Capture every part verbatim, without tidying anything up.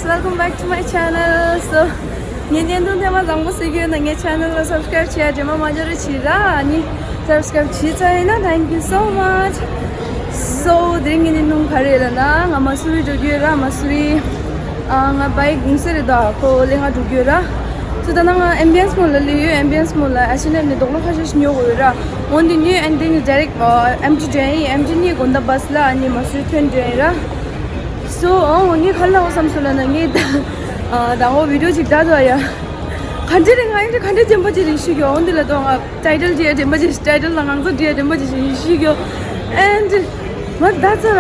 Welcome back to my channel. So, ངའི་བརྙན་ཐུང་ཐེངས་མ་བཟང་པོ་གཟིགས་ཡོད་ན་ངའི་channel་ལ་subscribe བྱེད་ཡ་དྲན་པ་མ་འབྱོར་བྱེད་ར། ཨ་ནི་subscribe བྱས་ཚར་ཡིན་ན་thank you so much. So དེ་རིང་གི་བརྙན་ཐུང་ག་རེ་ལབ་ན་ང་མ་སུ་རི་འགྲོ་རྒྱུ་ཡོད་ར། མ་སུ་རི། ཨ་ང་bike གུང་སེང་རེད་ད་ཁོ་ལེ་ང་འགྲོ་རྒྱུ་ཡོད་ར། So ད་ནང་ང་ཨེམ་བི་ཨེན་སི་མོལ་ལ་སླེབས་ཡོད། ཨེམ་བི་ཨེན་སི་མོལ་ལ་ཨེཆ་ཨེན་ཨེམ་ནས་རྡོག་ལོ་ཁ་ཤས་ཤིག་ཉོ་དགོས་ཡོད་ར། འོན་ཏེ་ཉོས་ཨན་དེ་ནས་direct ཨེམ་ཊི་འགྲོ་ཡིན། ཨེམ་ཊི་ནས་དགོང་དག་བྷ་སི་ལ་ཨ་ནི་མ་སུ་རི་ཐོན་འགྲོ་ཡིན་ར། So ཨོ་ངས་ག་ལབ་འོ་བསམ་སོང་ལབ་ན་ངས་ད་ཨ་ད་འོ་video ཅིག་ད་དོ་ཡ། ག་འདྲ་རེད་ང་ཡིན་ག་འདྲ་དྲན་པ་ཅིག་རེད་ཤི་གི་འོ་འདི་ལ་དོ་ང་title བྲིས་ཡ་དྲན་པ་ཅིག title ལ་ངང་ཚ་བྲིས་ཡ་དྲན་པ་ཅིག་ཤི་གི་and ང་ད་ཚོ་ར་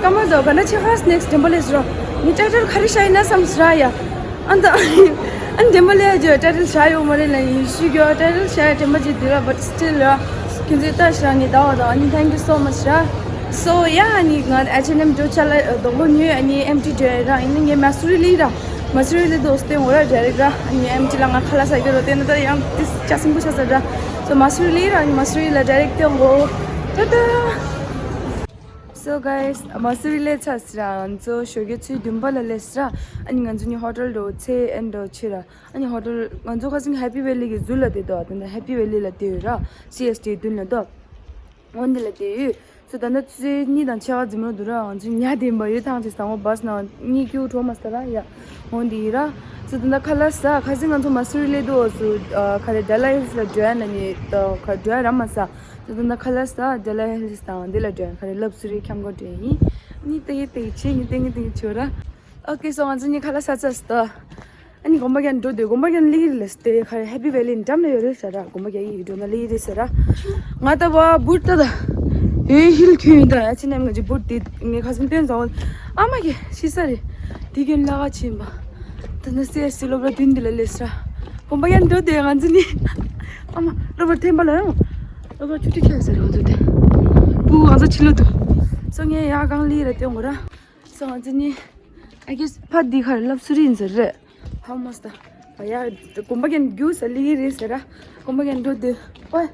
ཀ་མ་དོ་ག་ན་ཆེ་ཁ་next དྲན་པ་ལས་སོ་ངས་title ག་རེ་བྱ་ཡིན་ན་བསམ་སོང་ར་ཡ། ཨ་ད་ཨ་དྲན་པ་ལས་ཡ་ཇོ་title བྱ་ཡོད་མ་རེད་ལ་ཡིན་ཤི་གི་title བྱ་ཡ་དྲན་པ་ཅིག་འདི་ར་but still ར། ཁྱེད་ཚོས་ལྟ་ཞིག་རང་ངས་ཟླ་བ་དང་ཨ་ནི་thank you so much ར། So yeah ཨ་ནི་ང་ཨེཆ་ཨེན་ཨེམ་འགྲོ་ཆ་ལ་རྡོག་པོ་ཉོས། ཨ་ནི་ཨེམ་ཊི་འགྲོ་ཡ་ར། ཨ་ནི་ངས་མ་སུ་རི་ལི་ར། མ་སུ་རི་ལི་དོ་སྟེ་འོ་ར་direct ར། ཨ་ནི་ཨེམ་ཊི་ལ་ང་ཁ་ལག་ཟ་གི་རོ་དེ་ནི་ད་ཡང་ཏི་ཅ་སིང་པོ་ཆ་ས་ར། So མ་སུ་རི་ལི་ར། ཨ་ནི་མ་སུ་རི་ལ་direct སྟེ་འོ། ད་ད། So guys མ་སུ་རི་ལས་ཚར་སི་ར། ང་ཚོ་ཞོགས་ཀའི་ཆུ་བདུན་པ་ལ་སླེབས་སི་ར། ཨ་ནི་ང་ཚོ་ནི་ཧོ་ཊེལ་འགྲོ་ཚེ་ཨེན་འགྲོ་ཆི་ར། ཨ་ནི་ཧོ་ཊེལ་ང་ཚོ་ཁ་སང་Happy Valley གི་ཟུར་ལ་བསྡད་དོ། ད་ལྟ་Happy Valley ལ་བསྡད་ཡོད་ར། སི་ཨེས་ཊི་མདུན་ལ་དོ། འོ་འདི་ལ་བསྡད་ཡོད། སོ་ད་ལྟ་ཆུ་ཚོད་གཉིས་དང་ཕྱེད་ཀ་ཙམ་ལ་འདུག་ར། ང་ཚོ་ཉལ་བསྡད་པ་ཡོད། ཐང་ཆད་དང་པོ་བྷ་སི་ནང་གཉིད་ཁུག་འཕྲོ་མ་ས་ར་ཡ། འོ་འདི་ཡིན་ར། སོ་ད་ལྟ་ཁ་ལག་ཟ། ཁ་སང་ང་ཚོ་མ་སུ་རི་སླེབས་དུས་སུ་ཨ་ག་རེ་Dalla Hills ལ་འགྲོ་ཡ་ན་ནི་ད་ག་འགྲོ་ཡ་ར་མ་ཟ། སོ་ད་ལྟ་ཁ་ལག་ཟ་Dalla Hills དང་འདི་ལ་འགྲོ་ཡ་ག་རེ་ལབ་སུ་རི་ཁྱམས་ག་འགྲོ་ཡ་ཡིན། ནི་ཏེ་ཡེ་ཏེ་ཡེ་ཆེ་ནི་ཏེ་ངི་ཏེ་ངི་ཆོ་ར། Okay so ང་ཚོ་གཉིས་ཁ་ལག་ཟ་ཚར་སོང་། ཨ་ནི་གོམ་པ་རྒྱག་འགྲོ་དུས་གོམ་པ་རྒྱག་སླེབས་ཀྱི་རེད་ལབ་སྟེ་ག་རེ་Happy Valley འགྲམ་ལ་ཡོད་རེད་ཟེར་ར། གོམ་པ་རྒྱག་ཡིག་འགྲོ་ན་སླེབས་ཀྱི་རེད་ཟེར་ར། ང་ད་བ་བུད་ད་ད་ཡོད་ཧིལ་ཁྱོད་ཡིན་ད་ཨ་ཅེ་ནམ་ང་ཅི་བུད་དེ་ངས་ཁ་སང་སྟོན་ཟ་འོ། ཨ་མ་གི་ཤི་ས་རེད། དེ་གྱོན་ལ་ག་ཕྱིན་པ། ད་ནི་སེ་སི་སློབ་གྲྭ་མདུན་འདི་ལ་སླེབས་ཟེར་ར། གོམ་པ་རྒྱག་འགྲོ་དུས་ང་ཚོ་ནི་ཨ་མ་སློབ་གྲྭ་ཐེམ་པ་ལ་ཡོང་། སློབ་གྲྭ་ཆུ་ཏི་ཁྱེར་ཟེར་ང་ཚོ་དེ་བུ་ང་ཚོ་ཕྱི་ལོགས་དུ། སོ་ངས་ཡ་གང་ལི་ར་སྟོན་གོ་ར། སོང་ཙི་ནི། I guess ཕ་འདི་ཁར་ལབ་སུ་རིན་ཟེར་རེད། How much ད། ཡ། གོམ་པ་རྒྱག་རྒྱུ་ཟེར་ལི་རེད་ཟེར་ར། གོམ་པ་རྒྱག་འགྲོ་དུས། ཨོའི།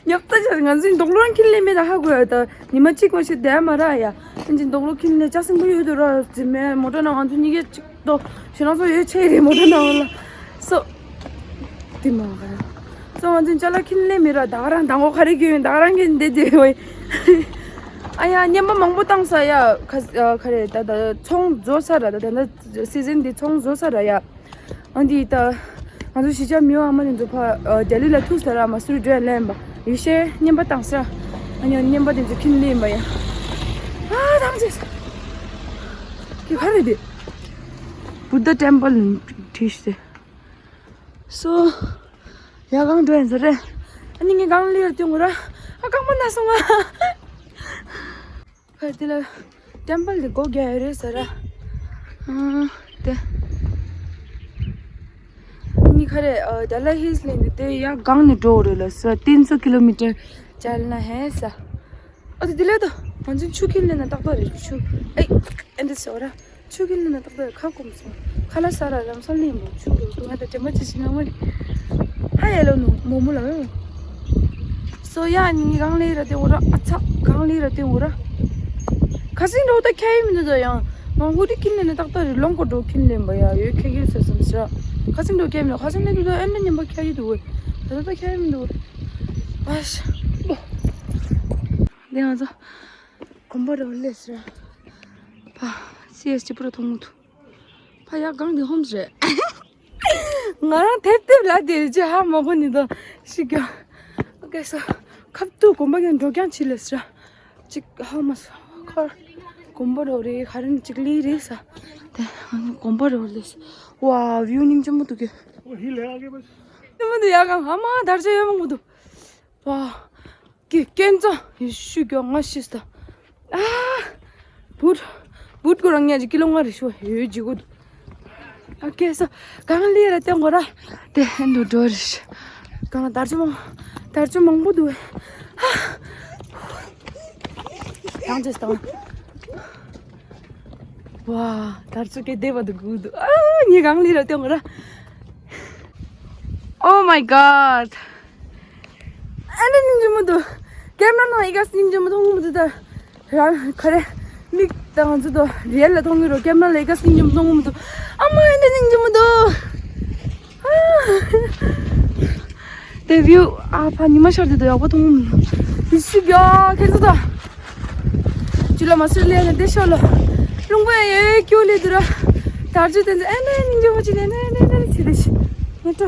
ཉོབ་ཏ་ཆ་ང་ཚོའི་འདོགས་ལོང་ཁྱིན་ལེ་མེད་ད་ཧ་གོ་ཡ་ད། ཉི་མ་གཅིག་པ་ཞིག་བསྡད་མ་ར་ཡ། ཨན་ཅི་འདོགས་ལོང་ཁྱིན་ལེ་ཅག་སེང་པོ་ཡོད་དུ་ར་ཟེར་མེད་མོ་ཊ་ནང་ང་ཚོ་གཉིས་ཀས་གཅིག་ཏོ། ཞེ་ན་ཚོ་ཡོད་ཆེ་རེད་མོ་ཊ་ནང་ལ། སོ། དེ་མ་ག་ར། སོ་ང་ཚོ་ཅ་ལག་ཁྱིམ་ལས་མི་ར་ད་ག་རང་དང་པོ་ག་རེ་གྱོན་ཡོད་ད་ག་རང་གི་འདི་དེ་བས། ཨ་ཡ་རྔན་པ་མང་པོ་བཏང་ས་ཡ་ག་ག་རེ་ད་ད་ཚོང་རྫོགས་ས་ར་ད་ད་ད་སི་ཛན་འདི་ཚོང་རྫོགས་ས་ར་ཡ། ཨ་འདི་ད་ང་ཚོ་གཞིས་ཆགས་མི་ཡོང་ཨ་མ་དེ་ཚོ་ཕ་ལྡི་ལི་ལ་ཐུག་ས་ར་མ་སུ་རི་འགྲོ་ཡ་ལེན་པ་ཡུལ་ཤེས་རྔན་པ་བཏང་ས་ར། ཨ་ཡ་རྔན་པ་དེ་ཚོ་ཁྱིམ་ལས་ཡིན་པ་ཡ། ཨ་ཐང་ཆད་ས། ཁྱེད་ག་རེ་དེ། Buddha temple བྲིས་ཏེ། སོ། ཡ་གང་འགྲོ་ཡིན་ཟེར་རེད། ཨ་ནི་ངས་གང་ལེར་སྟོན་གོ་ར། ཨ་རྐང་པ་ན་སོང་ང་། ཁ་དེ་ལ་ཊེམ་པལ་དེ་སྒོ་རྒྱག་ཡོད་རེད་ཟེར་ར། ཨ་དེ། ཨ་ནི་ཁ་རེ་ཨ་Dalla Hills ལ་འདི་དེ་ཡ་གང་ནས་འགྲོ་རེད་ལ་ཟེར། तीन सौ किलोमीटर चलना है ས། ཨ་དེ་དེ་ལས་ད། ང་ཚོ་ཆུ་ཁྱེར་ལེན་ན་ཏག་ཏག་རེད་ཆུ། ཨེ། ཨེ་འདི་ཟེར་བ་ར། ཆུ་ཁྱེར་ལེན་ན་ཏག་ཏག་རེད་ཁ་སྐོམ་སོང་། ཁ་ལག་ཟ་ར་ལམ་སང་ལེན་འདུག་ཆུ་རུ་དུ་ང་ད་དྲན་པ་ཅི་ཞིག་ངང་མ་རེད། ཧ་ཡ་ལོ་ནུ་མོ་མོ་ལ་ཨེ། སོ་ཡ་ནི་གང་ལེ་ར་དེ་འོ་ར་ཨ་ཚ་གང་ལེ་ར་དེ་འོ་ར། ཁ་སིང་འགྲོ་ད་ཁྱ་ཡི་མི་འདུག་ད་ཡང་ང་ཧུ་དི་ཁྱེར་ལེན་ན་ཏག་ཏག་རེད་ལོང་གོ་འགྲོ་ཁྱེར་ལེན་པ་ཡ་ཡོད་ཁྱ་ཁྱེར་ཟེར་སམ་ཟེར། ཁ་སིང་འགྲོ་ཁྱ་ཡི་མི་འདུག་ཁ་སིང་ལེ་འདུག་ད་ཨེ་འདྲ་ཉན་པ་ཁྱ་ཡི་འདུག་ད་ད་ད་ཁྱ་ཡི་མི་འདུག་ཨ་ཤ། དེ་ང་ཚོ། གོམ་པ་རེ་བ་སླེབས་སོང་། ཕ། སི་ཨེས་ཊི་པུ་ར་མཐོང་མི་འདུག་ཕ་ཡག་གང་དེ་ཧོམ་རེད། ང་རང་ཐེབས་ཐེབས་ལ་དེ་རེ་ཅི་ཧ་མ་གོ་ནི་དང་ཤི་གྱ། ཨོ་ཀེ་སོ། ཁབ་ཏུ་གོམ་པ་ཀྱང་འགྲོ་ཀྱང་ཆི་ལེ་སོང་། ཅིག་ཧ་མ་སོང་ཁར། གོམ་པ་རེ་བ་རེད་ཧ་རན་ཅིག་ལི་རེད་ས། དེ་གོམ་པ་རེ་བ་སླེབས་སོང་། ཝ་བིའུ་སྙིང་རྗེ་མོ་འདུག་གི། ཨོ་ཧི་ལེ་ཨ་གེ་བ། དེ་མ་དུ་ཡག་གང་ཧ་མ་དར་ཆ་ཡོད་མ་མོ་འདུག་ཝ། ཀི་ཀན་ཙ་ཡེ་ཤུ་གྱོ་ང་ཤི་སྟ། ཨ། བུད། བུད་གོ་རང་ཉ་ཅི་ཀི་ལོ་ང་རེ་ཤོ་ཡོད་ཅི་གོ་དུ། ཨ་ཀེ་སོ། གང་ལི་ར་ཏེ་ངོ་ར། ཏེ་ཧན་དུ་འགྲོ་རེ་ཤི། གང་དར་ཆུ་མང་། དར་ཆུ་མང་པོ་འདུག་ཨ། གང་ཅི་སྟ། ཝ། དར་ཆུ་ཀེ་དེ་བ་དུ་གུ་དུ། ཨ། ཉི་གང་ལི་ར་ཏེ་ངོ་ར། Oh my god. ཨ་ནི་སྙིང་རྗེ་མོ་འདུག་ཀེམ་ར་ནང་ཡི་ག་སྙིང་རྗེ་མོ་མཐོང་གི་མི་འདུག་ད། རང་ག་རེ། མིག་ ད་ང་ཚོ་དོ་རེད་ལ་མཐོང་གི་རོ་ཀེམ་ར་ལ་ཡི་ག་སྙིང་རྗེ་མོ་མཐོང་གི་མི་འདུག་ཨ་མ་ཡིན་ད་སྙིང་རྗེ་མོ་འདུག་དེ་བིའུ་ཨ་ཕ་ཉི་མ་ཤར་དེ་དོ་ཡག་པོ་མཐོང་གི་མི་འདུག་ཡི་ཤུ་ག་ཁྱེད་ཚོ་དོ་ཇུ་ལ་མ་སུ་ལེ་ནི་དེ་ཤོ་ལོ་ལུང་པ་ཡེ་ཀྱུ་ལེ་དུ་ར་དར་ཇུ་དེ་ཚོ་ཨེ་ནེ་སྙིང་རྗེ་མོ་ཅི་ནེ་ནེ་ནེ་ནེ་ཆི་དེ་ཤི་ནེ་ཏོ་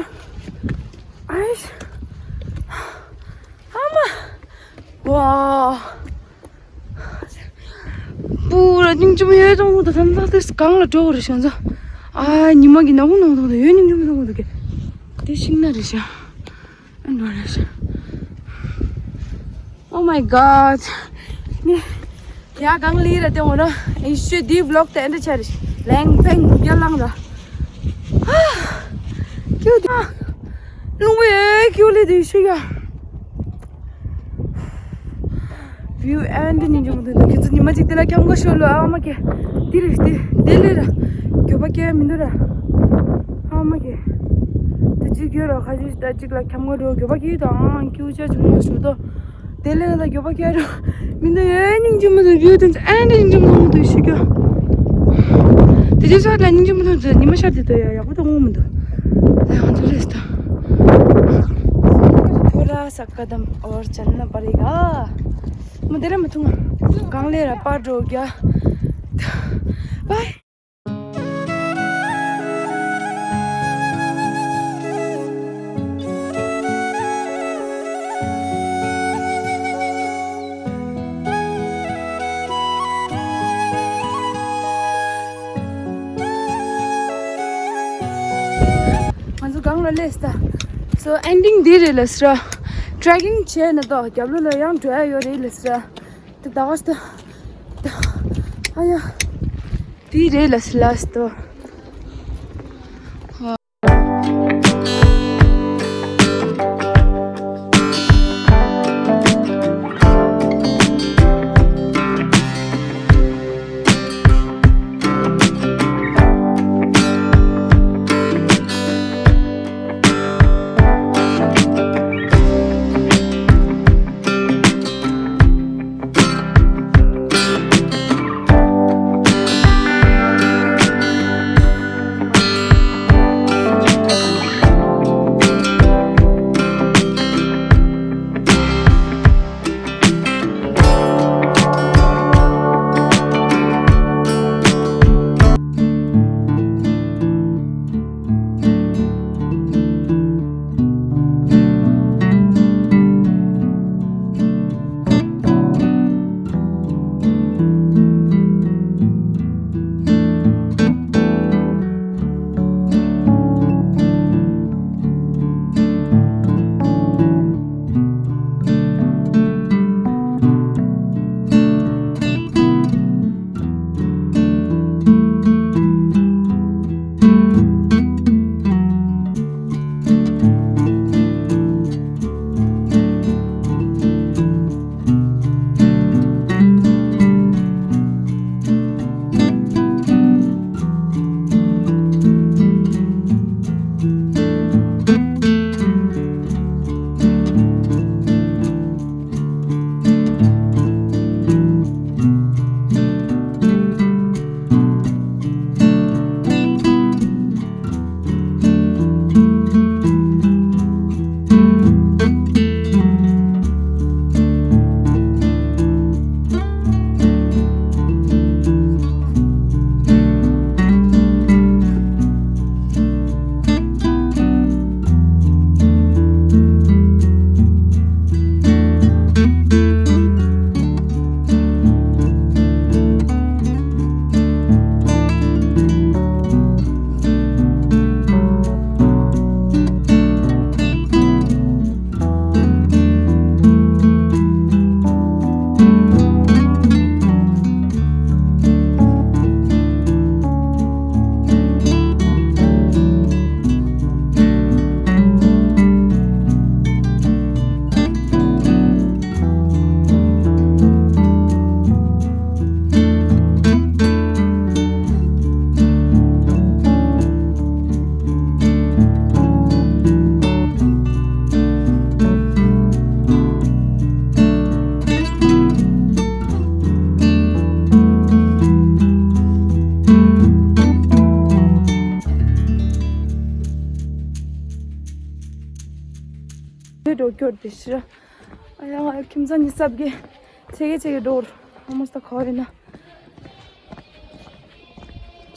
ཨའི་ཤ་ཨ་མ་ཝ། པུ་ར་སྙིང་རྗེ་མོ་ཡོད་དང་འོང་དང་ད་ལྟ་དེ་གང་ལ་འགྲོ་བ་རེད་ཤང་ཚ། ཨ་ཉི་མ་གི་ནག་པོ་ནང་དང་དང་ཡོད་སྙིང་རྗེ་མོ་དང་འོང་དུ་གི། དེ་ཤིང་ན་རེད་ཤང་། ཨ་འགྲོ་རེད་ཤང་། Oh my god. ནི་ཡ་གང་ལི་ར་དེ་འོང་ར་ཨིན་ཤུ་དེ་བི་ལོག་དེ་འདྲ་ཆ་རེད་ལེང་ཕེང་རྒྱ་ལང་ར། ཨ་ཀྱུ་དེ་ཨ་ལུང་བའི་ཀྱུ་ལི་དེ་ཤུ་ཡ། བིའུ་ཨེ་འདི་ཉིན་ཅུང་དུ་ཁྱེད་ཚོ་ཉི་མ་གཅིག་དེ་ལ་འཁྱམ་གོ་ཤོ་ལོ་ཨ་མ་ཀེ། འདི་རེད་དེ་དེ་ལས་ར་འགྱོད་པ་སྐྱེ་མི་འདུག་ར་ཨ་མ་ཀེ། དེ་གཅིག་ཡོད་ར་ཁ་ཅིག་ད་གཅིག་ལ་འཁྱམ་གོ་འགྲོ་འགྱོད་པ་སྐྱེ་དང་ཨང་ཀྱུ་ཅ་ཅུང་མ་ཞུ་དོ། དེ་ལས་ང་ད་འགྱོད་པ་སྐྱེ་ར་མི་འདུག་ཡོད་སྙིང་རྗེ་མོ་དང་བིའུ་དེ་ཚོ་ཨེ་འདི་སྙིང་རྗེ་མོ་དང་ཞུ་རྒྱུ། དེ་རྗེས་སུ་ལ་སྙིང་རྗེ་མོ་དང་ཉི་མ་ཤར་དེ་དོ་ཡ་ཡག་པོ་དང་འོང་མི་འདུག་ད་ང་ཚོ་ལས་ད། थोड़ा सा कदम और चलना पड़ेगा। मुझे रे मथुंगा। गांगले रा पार रो गया। बाय। ང་ཚོ་གང་ལ་སླེབས་ད། So ending འདི་རེད་ལ་སྲ། Trekking བྱས་ན་ཏོ་རྒྱབ་ལོ་ལ་ཡང་འགྲོ་ཡ་ཡོད་རེད་ལ་སྲ། དེ་ད་ག་སྟ། ཨ་ཡ། འདི་རེད་ལ་སྲ་ལ་སྟོ། སྐྱོར་དེ་ཤི་ར། ཨ་ཡ། ཁྱིམ་ཚང་གཉིས་སབ་གི་ཚེ་གེ་ཚེ་གེ་འགྲོ་ར། ཧ་མ་སྟ་ཁ་བ་ཡིན་ན།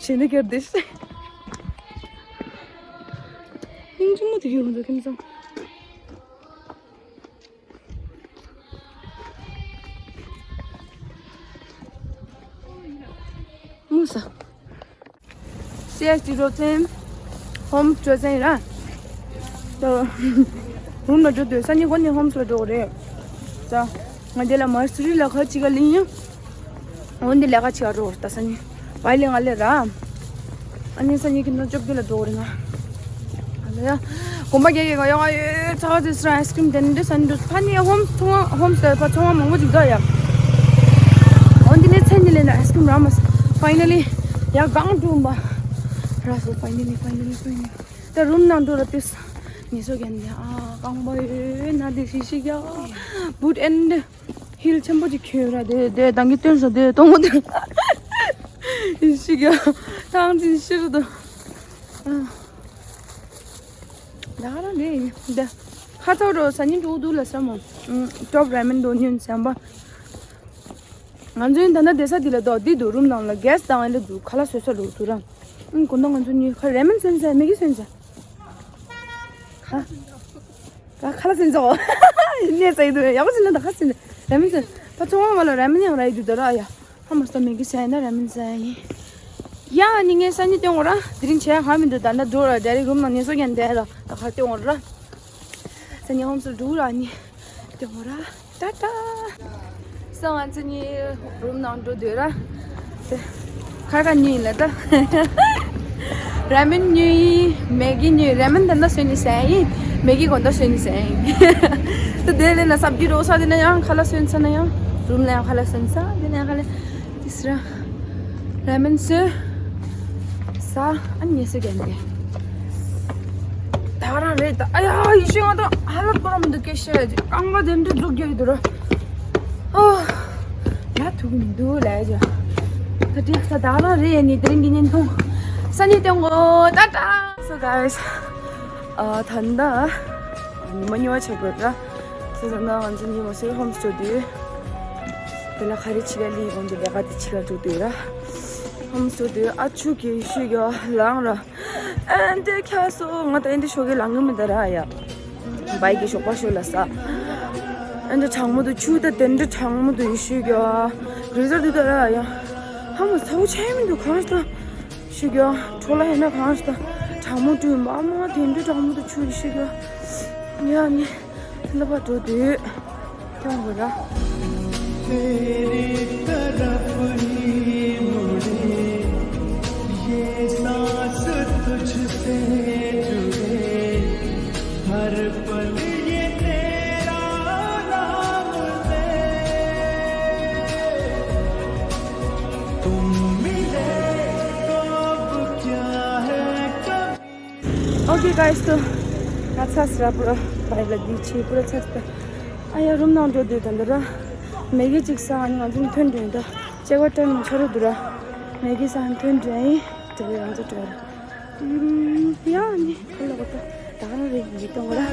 ཞེ་ནི་སྐྱོར་དེ་ཤི། སྙིང་རྗེ་མོ་དེ་ཡོད་འདུག་ཁྱིམ་ཚང་། མུ་ས། སི་ཨེས་ཊི་འགྲོ་ཚན། ཧོམ་འགྲོ་ཚན་ར། ད་རུམ་ལ་འགྲོ་དུས་སང་ཉིན་དགོང་ནས་ཧོམ་སུ་འགྲོ་གི་རེད། ད་ང་འདི་ལ་མར་སུ་རི་ལ་ཁ་ཅིག་ག་ལིང་ཡང་། འོན་ཏེ་ལས་ཀ་བྱེད་ག་འགྲོ་ད་སང་ཉིན། བའི་ལེ་ང་ལེ་ར། ཨ་ནི་སང་ཉིན་གི་ནོ་ཅོག་གི་ལ་འགྲོ་རེ་ང་། ཨ་ལ་ཡ། གོམ་པ་རྒྱག་གི་ང་ཡོང་ང་ཡོད་ཚ་ཚ་སི་ར་ཨའི་སི་ཀྲིམ་དེ་འདྲ་སང་ཉིན་འགྲོ་ཕ་ནི་ཧོམ་ཚོང་ང་ཧོམ་སི་ཕ་ཚོང་ང་མང་པོ་ཅིག་འདུག་ཡ། འོན་ཏེ་ནི་ཚན་ནི་ལེ་ན་ཨའི་སི་ཀྲིམ་ར་མ་སི་ཕའི་ནལ་ལི། ཡ་གང་འགྲོ་མ། ར་སོ་ཕའི་ནལ་ལི་ཕའི་ནལ་ལི་ཕའི་ནལ་ལི། ད་རུམ་ནང་འགྲོ་ར་དུས། ངེས་སོ་རྒན་དེ་ཨ་རྐང་པ་ཡོད་ན་དེ་ཤི་ཤི་རྒྱ། བུད་ཨེན་ཌི། ཧིལ་ཆེན་པོ་ཅིག་ཁྱོད་ར་དེ་དེ་དང་གི་སྟོན་སོ་དེ་གཏོང་མོ་དེ། ཤི་རྒྱ། ཐང་ཅིག་ཤི་རུ་དུ། ད་ག་རང་རེད་ཡིན་དེ། ཁ་ཚ་རོ་ས་ཉིན་འགྲོ་འདུག་ལ་ས་མོ། ཀྲོབ་ར་མེན་འདོ་ཉོན་བྱམས་པ། ང་ཚོའི་ད་ལྟ་བསྡད་ས་འདི་ལ་དོ་འདི་འདུག་རུམ་ནང་ལ་གེ་སི་དང་ཨེ་འདྲ་འདུག་ཁ་ལག་བཟོ་ས་འགྲོ་འདུག་ར། ཨང་གོ་ན་ང་ཚོ་གཉིས་ཁ་ར་མེན་སོན་ས་མེ་གི་སོན་ས། ཧ། ཁ་ཁ་ལག་སོན་ས་འོ། ནས་ས་ཡི་འདུག་ཡག་པོ་ཟིན་ན་ད་ཁ་སོན་ས་ར་མེན་སོན། ད་ཚོང་བ་ལ་ར་མེན་ཡང་ར་ཡི་འདུག་ད་ར་ཡ། ཧ་མ་སྟ་མེ་གི་ས་ཡི་ན་ར་མེན་ས་ཡི། ཡ་ནི་ངས་ས་ཉི་སྟོན་འོ་ར་དེ་རིང་བྱས་ཧ་མི་འདུག་ད་ན་འགྲོ་ར་ཌེ་རི་རུམ་ནང་ངལ་གསོ་རྒྱག་འདས་ར་ད་ཁ་སྟོན་འོ་ར། ས་ཉི་ཧོམ་སུ་འགྲོ་ར་ནི་སྟོན་འོ་ར། ཏ་ཏ། སང་ང་ཚོ་གཉིས་རུམ་ནང་འགྲོ་འདོད་ར། དེ། ཁ་ཁ་ཉོས་ཡིན་ལ་ད། ར་མེན་ཉོས་ཡིན། མེ་གི་ཉོས། ར་མེན་ད་ལྟ་སོན་ནི་ཟ་ཡིན། མེ་གི་གོ་ད་སོན་ནི་ཟ་ཡིན། ད་དེ་ལས་ན་སབ་ཀྱི་རོ་ས་དེ་ན་ཡང་ཁ་ལག་སོན་ས་ན་ཡང་། རུམ་ལ་ཡང་ཁ་ལག་སོན་ས་དེ་ན་ཡང་ཁ་ལག་དེ་སི་ར། ར་མེན་སོན། ས་ཨ་ནི་སོ་རྒྱན་དེ། ད་རང་རེད་ད། ཨ་ཡ་ཡི་ཤེས་ང་ད་ཧ་ལབ་པ་ར་མི་འདུག་སྐད་ཤེས་ར་ཅིག་རྐང་པ་དེ་འདྲ་འཛུགས་རྒྱུ་ཡི་འདུག་ར། ཨོ། ཡ་ཐུག་མི་འདུག་ལས་ཅི། ད་དྲིས་ས་ད་རང་རེད་ཡ་ནི་དེ་རིང་གི་བརྙན་ཐུང་། ས་ཉི་སྟོན་གོ་ད་ད། So guys, ཨ་ད་ད་ཉི་མ་ཉི་མ་ཆགས་པ་ར། So ད་ད་ང་ཚོ་ཉི་མ་སེ་ཧོམ་སི་ཊོར་དུས། དེ་ལ་ཁ་རི་ཕྱི་ལ་ལི་ཡོང་དུས་ལས་ཀ་དེ་ཕྱི་ལ་འགྲོ་དུས་ར། ཧོམ་སི་ཊོར་དུས་ཨ་ཆུ་གི་ཤུ་གི་ལང་ར། ཨན་ཏེ་ཁྱ་སོ་ང་ད་ཨན་ཏེ་ཤོ་གི་ལང་གི་མི་ད་ར་ཡ། བའི་གི་ཞོགས་པ་ཤོ་ལ་ས། ཨན་ཏེ་གྲང་མོ་དུ་ཆུ་ད་དེ་འདྲ་གྲང་མོ་དུ་ཡི་ཤུ་གི། རི་ཟར་དུ་ད་ར་ཡ། ཧ་མ་ཚ་བོ་ཆེ་མི་འདུག་གང་ཞིག་ད། ཤུ་གི། ཁྲོ་ལ་ཡིན་ན་གང་ཞིག་ད། གྲང་མོ་དུ་མ་མ་དེ་འདྲ་གྲང་མོ་དུ་ཆུ་ཡི་ཤུ་གི། ཡ་ནི། ལ་བ་འགྲོ་དུས། ཀྱང་གོ་ར། तेरी तरफ ही मुड़े ये सांस तुझसे जुड़े हर पल ये तेरा नाम ले तुम मिले तो अब क्या है कभी Okay guys, so that's us, Rapura. Bye, Ladichi. Pura chasta. ཨ་ཡ་རུམ་ནང་འགྲོ་དུས་ད་འདི་ར། མེ་གི་གཅིག་ས་ཨ་ནི་ང་ཚོ་ཐོན་འགྲོ་ཡིན་ད། ཅེག་བ་ཏྲན་མ་ཆ་རུ་འདུག་ར། མེ་གི་ས་ཨ་ནི་ཐོན་འགྲོ་ཡིན། དེ་ལས་ང་ཚོ་འགྲོ་ར། ཨུམ། ཡ་ཨ་ནི་ཁ་ལ་གོ་ད། ད་ག་རང་རེད་ཡིན་གཏོང་གོ་ར།